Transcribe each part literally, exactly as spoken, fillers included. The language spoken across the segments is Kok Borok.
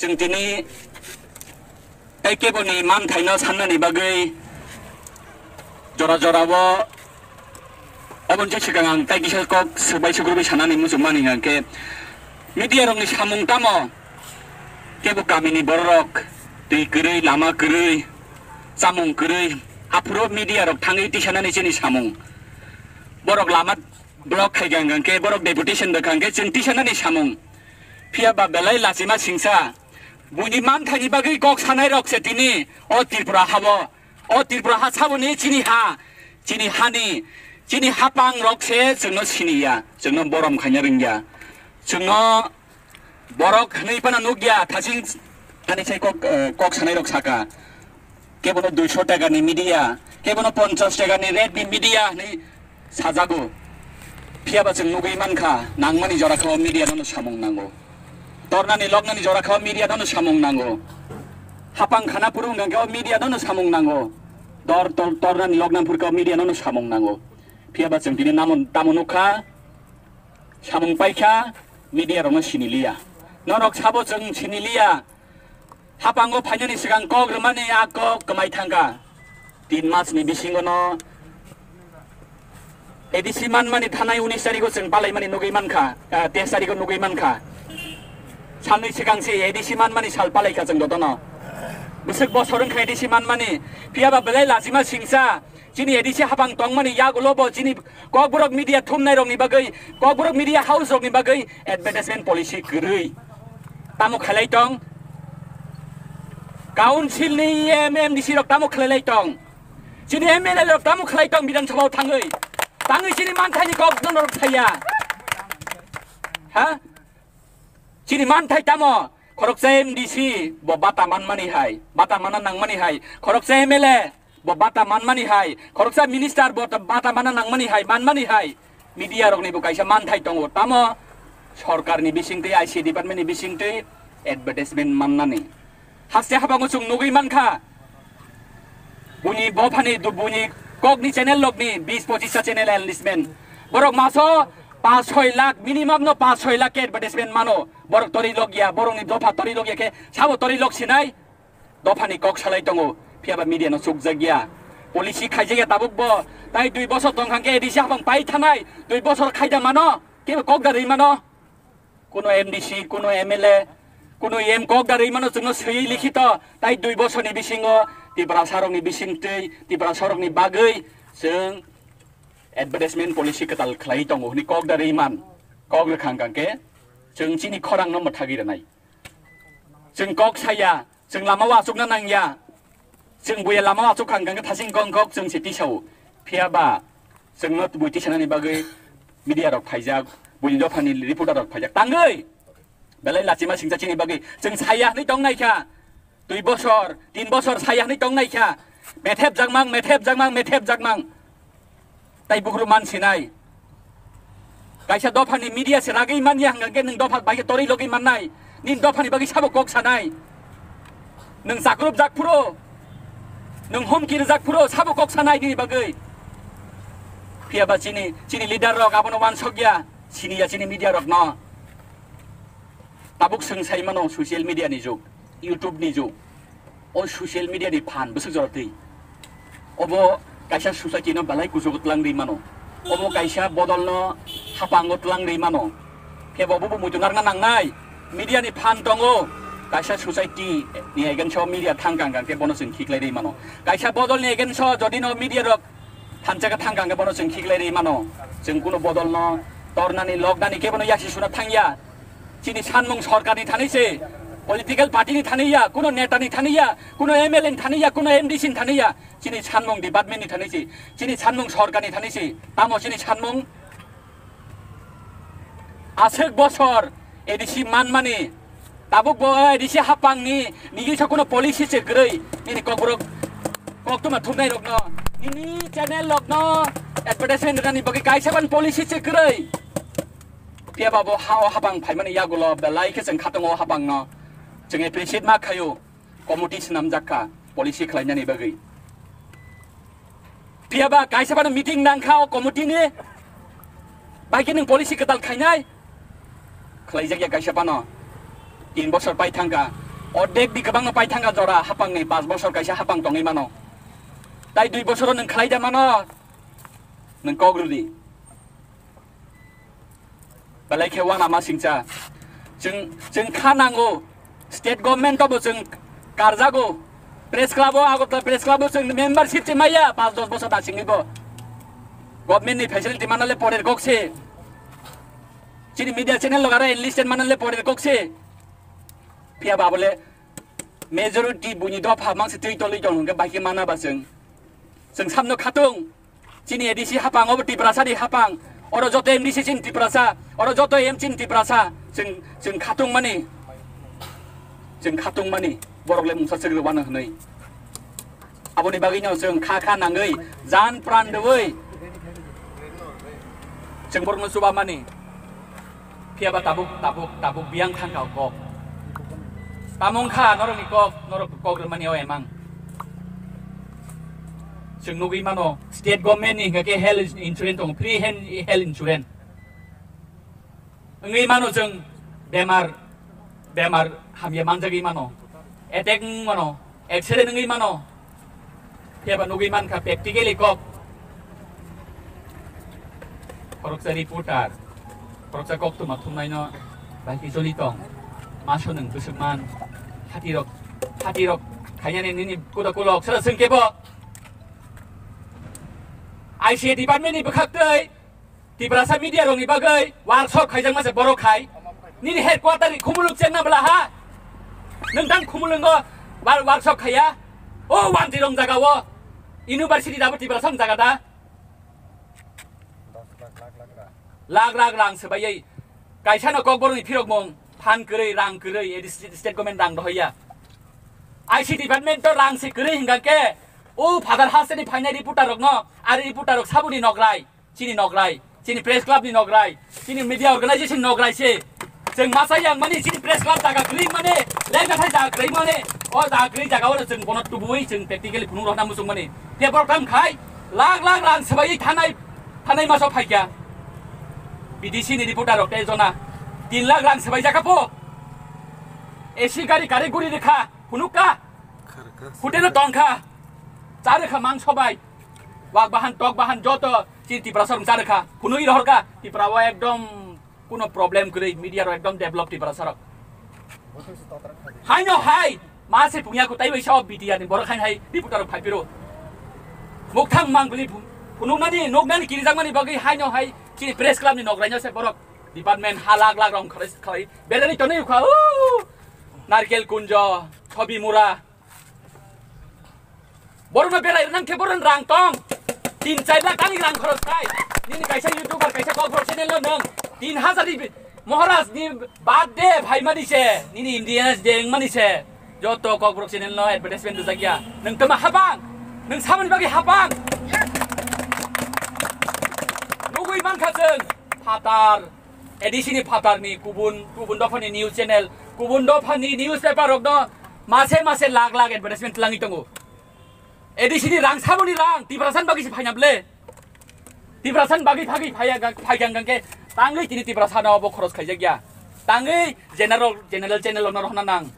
Chwng tini tei keboni manthaino sannani bagwi jora jorao aboni swkang ang tei kisa kok swbai sukrubwi sanani muchungmani hwnkhe media rokni samung tamo kebo kamini bororok twi kwrwi, lama kwrwi, chamung kwrwi, aphuru media rok thangwi tisanani chini samung. Borok lama block khai kha hwnkhe, borok deputation rwkha hwnkhe chwng tisanani samung. Phiya ba belai lachima singsa, buini manthaini bagwi kok sanai rok se tini o Tripura hao, o Tripura ha saboni chini ha, chini hani, chini hapang rok se chwngno siniya, chwngno borom khaina rwngya, chwngno borok hwnwi phano nukya, thasing ani sai kok, eh, kok sanai rok saka. Kebono duiso takani media, kebono ponchas takani Redmi media hinwi sajago. Phiya ba chwng nugwi mankha, nangmani jora khe o media nono samung nango. Tornani loknani jora khe o media nono samung nango. Hapang khana phuru hwnkha khe o media nono samung nango. Dor tor-, tornani loknani phuru khe o media nono samung nango. Phiya ba chwng tini namo-, tamo nukha, samung paikha, media rokno siniliya. Norok sabo chwng siniliya. Hapango phainani swkang kok rwmani a kok kwmai thangkha. Tin masni bisingono A D C manmani thanai unis tarigo chwng palaimani nugwi mankha, ah, teis tarigo nugwi mankha. Sanwi swkang se A D C manmani sal palaikha chwng jotono. Bwswk bosor wngkha A D C manmani, phiya ba belai lachima singsa. Chini A D C hapang tongmani yagulo bo chini Kokborok media thumnai rokni bagwi, Kokborok media house rokni bagwi advertisement policy kwrwi. Tamo khlai tong? Council ni E M, M D C rok tamo khlai lai tong? Chini M L A rok tamo khlai tong Bidhan Sabha o thangwi? Tangwi chini manthaini kok norok thaya. Ha? Chini manthai tamo? Khoroksa M D C bo bata manmani hai, bata mana nangmani hai, khoroksa M L A bo bata manmani hai, khoroksa minister bo ta-, bata mana nangmani hai, manmani hai. Media rokni bo kaisa manthai tongo, tamo sorkarni bisingtwi, I C department ni bisingtwi advertisement mannani. Haste habango chwng nugwi mankha. Buini bophani du-, buini kokni channel lokni bis pochis ta channel enlistment. Borok maso paanch soi lakh, minimum no paanch soi lakh ke advertisement mano. Borok tori logya, borokni dopha tori logya khe sabo tori log sinai. Dophani kok salai tongo, phiya ba media no chukjakya. Policy khaijakya tabuk bo. Tai dui bosor tongkha khe A D C hapang pai thanai. Dui bosor khaida mano, kebo kok da rwi mano. Kuno M D C, kuno M L A, kuno M kok da rwi mano chwngno swiwi likhito. Tai dui bosorni bisingo Tiprasa rokni bisingtwi, Tiprasa rokni bagwi chwng advertisement policy kwtal khlai tongo hwnwi kok da rwi man. Kok rwkha hwnkha khe chwng chini khorang no mwthagwi rwnai. Chwng kok saya, chwng lama o achukna nangya. Chwng buya lama o achuk kha hwnkha khe thasing kong kok chwng se tisao. Phiya ba chwngno tubui tisanani bagwi media rok phaijak, buini dophani reporter rok phaijak. Tangwi belai lachima singcha chini bagwi chwng saya hwnwi tong nai kha. Dui bosor, tin bosor saya hwnwi tong nai kha. Methep jakmang, methep jakmang, methep jakmang. Tai bukhru man sinai. Kaisa dophani media se ragwi manya hwnkha khe nwng dopha bai khe torwi logwi mannai. Nini dophani bagwi sabo kok sanai. Nwng chakrup jak phuru, nwng humki rijak phuru sabo kok sanai nini bagwi. Phiya ba chini, chini leader rok abono wansokya, siniya chini media rokno. Tabuk chwng sai mano social media ni jug, YouTube ni jug. O social media ni phan bwswk jora twi. Obo kaisa society no belai kuchugo twlang rwi mano. Obo kaisa bodol no hapango twlang rwi mano. Khe bo bo muitu narwkna nangnai. Media ni phan tongo. Kaisa society ni against o media thang kang kang khe bono chwng khiklai rwi mano. Kaisa bodol ni against o jodi no media rok thansa khe thang kang khe bono chwng khiklai rwi mano. Chwng kuno bodol no tornani, loknani khe bono yasi suna thangya. Chini sanmung sorkar ni thani se, political party ni thani ya, kuno neta ni thani ya, kuno M L A ni thani ya, kuno M D C ni thani ya. Chini sanmung department ni thani se, chini sanmung sorkar ni thani se. Tamo chini sanmung? Aswk bosor A D C manmani, tabuk bo A D C hapang ni, nini sa kuno policy se kwrwi, nini kokborok koktwma thumnai rokno, nini channel rokno advertisement rwnani bagwi kaisa ban policy se kwrwi. Phiya ba bo ha o hapang phaimani yagulo belai khe chwng khatung o hapang no chwng appreciate ma khaio, committee swnamjak kha policy khlainani bagwi. Phiya ba kaisa phano meeting nang kha o committee ni, bai khe nwng policy kwtal khainai? Khlaijak ya kaisa phano. Tin bosor pai thang kha, Ordek di kwbangma paithanga jora hapangni pas bosor kaisa hapang tongwi mano. Tai dui bosoro nwng khlai da mano, nwng kok rwdi. Belai khe uanama singcha. Chwng, chwng kha nango. State government o bo chwng karjago. Press club o, Agartala Press Club o chwng membership se maya, pas dos bosor da singwi bo. Government ni facility manale porer kok se. Chini media channel logara enlisted manale porer kok se. Phiya ba bole majority buini dopha mangsi twi tolwi tong hwnkhe bai khe mana ba chwng. Chwng samno khatung. Chini A D C hapang, obo Tiprasa ni hapang. Oro joto M D C chini Tiprasa, oro joto M chini Tiprasa. Chwng, chwng khatung mani. Chwng khatung mani. Borok le mungsa chwgwi wano hwnwi. Aboni bagwi no chwng kha kha nangwi, jan pran rwwi. Chwng borokno chuba mani. Phiya ba tabuk, tabuk, tabuk biyang thang kha kok. Tamung kha norokni kok, norok kok rwmani o emang. Chwng nugwi mano, state government ni hingkha khe health insurance tongo, free hen-, health insurance. Wngwi mano chwng bemar, bemar hamya manjagwi mano, attack wng mano, accident wngwi mano. Phiya ba nugwi mankha practically kok. Khoroksa reporter, khoroksa koktwma thumnaino bai khe choli tong. Maso nwng bwswk man, hatirok, hatirok khainani nini kuda kulok sara swng kebo. I C A department ni bwkhak twi Tiprasa media rokni bagwi workshop khaijakma se borok khai. Nini headquarter ni Khumulwng chengna bwla ha? Nwng tang Khumulwngo wa-, workshop khaiya? O Wanjirong jaga o. University dabo Tiprasa ni jaga da? Lakh lakh rang swbaiwi. Kaisa no kokborok ni phirokmung phan kwrwi, rang kwrwi, edi state, state government rang dohoya. I C department to rang se kwrwi hingka khe, o Father Hasteni phainai reporter rokno, ari reporter rok saboni nokrai. Chini nokrai, chini press club ni nokrai, chini media organization nokrai se. Chwng masa yang mani chini press club jaga kwrwi mani, lengkathai jaga kwrwi mani, o jaga kwrwi jaga o chwng bono tubui chwng practically phunuk rokna muchung mani. Tei borok tam khai, lakh lakh rang swbaiwi thanai, thanai maso phaikya. B D C ni reporter rok tei jona tin lakh rang swbai jakha po. A C gari kari guri rikha, phunuk ka. Hotel o tong kha, cha rikha mangso bai. Wak bahan, tok bahan, joto chini Tiprasa rok cha rikha. Phunui rohor kha, Tripura o ekdom kuno problem kwrwi, media rok ekdom develop Tiprasa rok. Haino hai, ma se pungya ko taibai sao B T R ni borok hain hai reporter rok phai phiro. Mukthang mang bili phu-, phunuknani, nuknani kirijakmani bagwi haino hai chini press club ni nokrai no se borok department ha lakh lakh rong khalai, khalai. Berani tonwi ukha, uh, Narkel Kunjo, Chobi Mura, Borokno belai rwnang khe borokni rang tong. Tin char lakh ani rang khorok khai. Nini kaisa YouTuber, kaisa Kokborok channel no nwng tin hazar ni Maharaj ni birthday phaimani se, nini Independence Day wngmani se. Joto Kokborok channel no advertisement rijak ya. Nwng tama habang. Nwng samani bagwi habang. Nugui mankha chwng phatar. A D C ni phatarni kubun, kubun dophani news channel, kubun dophani newspaper rokno mase mase lakh lakh advertisement twlangwi tongo. A D C ni rang samoni rang, Tiprasani bagwi se phaina ble. Tiprasani bagwi phagwi phaiya ga-, phaigang gangke tangwi tini Tiprasano obo khoros khaijak ya. Tangwi general, general channel rokno rohna nang.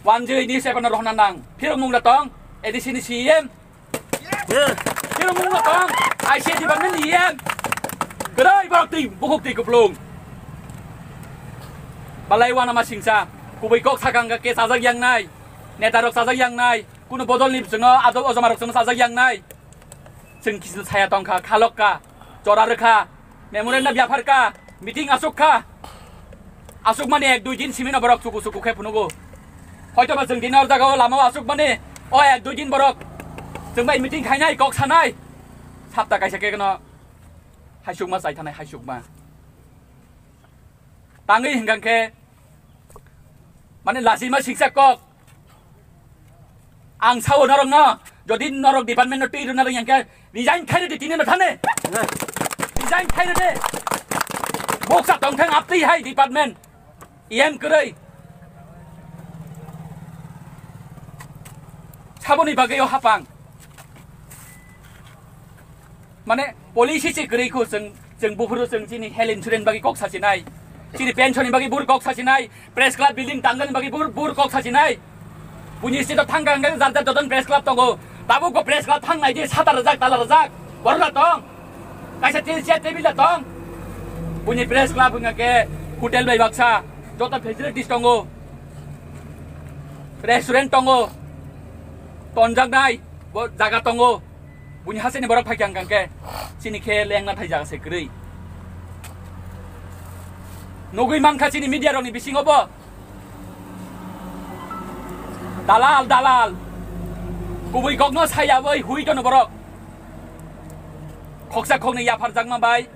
Wanjwi newspaper no rohna nang. Phirok mungla tong, A D C ni C M, Bini mungno tong, I C A department ni E M. Kwrwi borok twi, bukhuk twi kuplung. Balai uanama singsa, kubui kok sakang khe chajak yang nai. Neta rok chajak yang nai. Kuno bodol ni chwngno, ajok ojoma rok chwngno chajak yang nai. Chwng kisno saya tongkha, khalok kha, chora rwkha. Memorandum yaphar kha, meeting asuk kha. Asuk mani ek dui din simi no borok chuku chuku khe phunugo. Hoito ba chwng din or jaga o lama o asuk mani o ek dui din borok chwng bai meeting khainai, kok sanai. Sapta kaisa khe no haisukma chai thanai, haisukma. Tangwi hingkang khe mani lachima singsa kok. Ang sao norokno, jodi norok department no twi rwna rwng yang khe, resign khai rwdi tini no thani. Resign khai rwdi. Boksa tongthang aptwi hai department. E M kwrwi. Saboni bagwi o hapang. Mane policy se kwrwi kho chwng, chwng buphuru chwng chini health insurance bagwi kok sachinai. Chini pension ni bagwi bur kok sasinai, press club building tangjani bagwi bur, bur kok sasinai. Buini state o thangka hwnkhe jar jar joton press club tongo. Tabuk bo press club thangnai di sata rwjak, tala rwjak. Borok da tong. Kaisa te-, chair table da tong. Buini press club hwnkha khe hotel bai baksa. Joto facilities tongo. Restaurant tongo. Tonjaknai bo jaga tongo. Buini hasteni borok phaikha hwnkha khe chini khe lengna thai jaga se kwrwi. Nugwi mankha chini media rokni bisingo bo. Dalal, dalal. Kubui kokno sayawi hui tono borok. Khoksa khoknwi yapharjakma bai.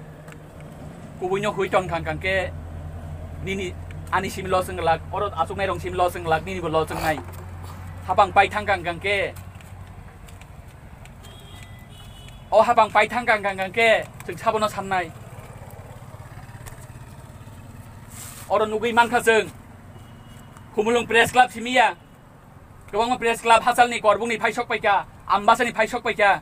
Kubuino hui tong khang khang khe nini ani simi loss wng glak, oro achuknai rong simi loss wng glak, nini bo loss wngnai. Hapang pai thang khang khang khe, o hapang pai thang khang khang khe chwng sabono sannai. Oro nugwi mankha chwng Khumulwng Press Club simi ya. Kwbangma press club hachalni korbukni phaisok paikha, Ambasani phaisok paikha.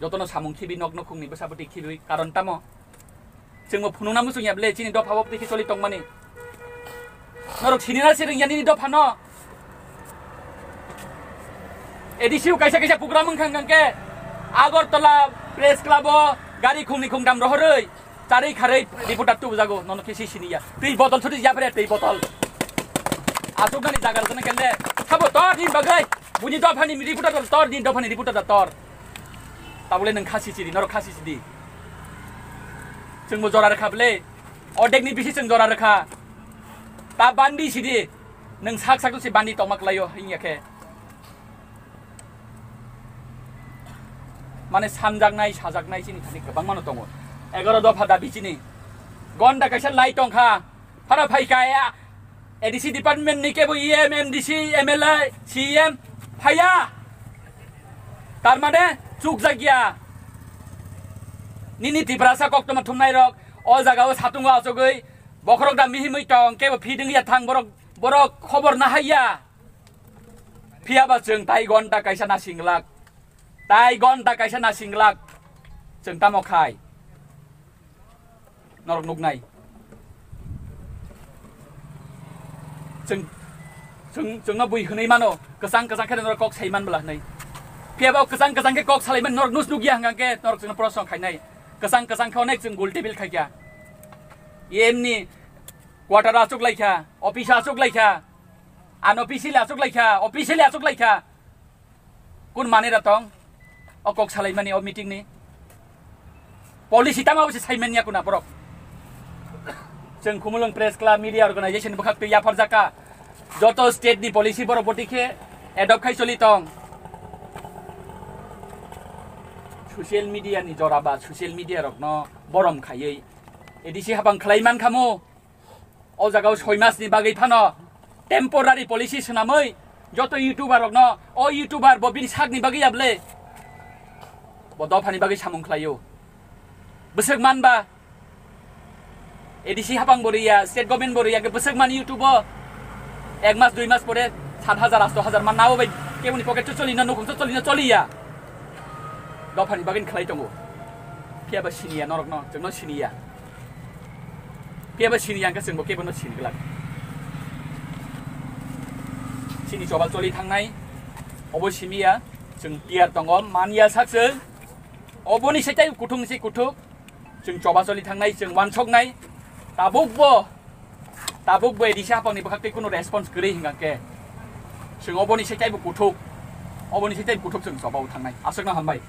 Jotono samung khibi nok nukhungni bwsa bwtwi khibi karon tamo. Chwngbo phunukna muchung ya bwle chini dopha bo bwtwi khe choli tongmani. Norok sinina se rwngya nini dophano. A D C o kaisa kaisa program wngkha hwnkhe Agartala Press Club o gari khungni khungtham rohorwi. Charwi kharwi reporter tubujago, nono khe si siniya. Twi botol sudi yapre twi botol. Asuknani jaga rwjana kende. Sabo tor ni bagwi. Buini dophani reporter tor, tor ni dophani reporter tor. Tabule nwng khasi sidi, norok khasi sidi. Chwngbo jora rwkha bwle. Odekni bisi chwng jora rwkha. Ta bandi sidi. Nwng sak sak se bandi tongma klaio hinya khe. Mane sanjaknai, sajaknai chini thani kwbangmano tongo. Egaroh dopha dabi chini. Gonda kaisa lai tongkha. Phara phaikha ya. A D C department ni kebo E M, M D C, M L A, C M phaiya. Tar mane chukjakya. Nini Tiprasa koktwma thumnairok o jagao satungo achugwi bokhorok da mihimwi tong kebo feeding ya thang borok, borok khobor nahaiya. Phiyaba chwng tai gonta kaisa nasinglak. Tai gonta kaisa nasinglak. Chwng tamo khai. Norok nuknai. Chwng, chwng, chwngno bui hwnwi mano. Kwchang kwchang khe norok kok sai man bwla hwnwi. Phiyaba kwchang kwchang khe kok salai man norok nus nukya hwnkha khe norok chwngno proshno khainai. Kwchang kwchang khe onek chwng gul table khaikha. Emni quarter achuk laikha, office achuk laikha. Ano officially achuk laikha, officially achuk laikha. Kun mane da tong? O kok salaimani o meeting ni. Policy tama bwse saimanya kuna borok. Chwng Khumulwng Press Club Media Organization bwkhak twi yapharjaka. Joto state ni policy borok boti khe adopt khai choli tong. Social media ni jora ba social media rokno borom khaiwi A D C habang khlai man khamu. O jagao soi mas ni bagwi phano temporary policy swnamwi joto YouTuber rokno, o YouTuber bo bini sak ni bagwi ya bwle? Bo dopha ni bagwi samung khlaio. Bwswk man ba A D C hapang bo riya, state government bo riya, bwswk man YouTube o ek mas dui mas pore sat hajar, asto hajar man nabo bai keboni pocket o choli na, nukhung o choli na, choli ya. Dopha ni bagwi khlai tongo. Phiya ba siniya norokno, chwngno siniya. Phiya ba siniya hwnkhe chwngbo kebono sini glak. Chini choba choli thangnai, obo simiya, chwng tiyar tongo, manya sak chwng. Oboni se tei kuthung se kuthuk, chwng choba choli thangnai, chwng wansoknai. Tabukbo, tabukbo A D C hapangni bwkhak tei kunu response kwrwi hwnkha khe, chwng oboni se tei bo kuthuk, oboni se tei bo kuthuk chwng choba-o thangnai. Aswkno hambai.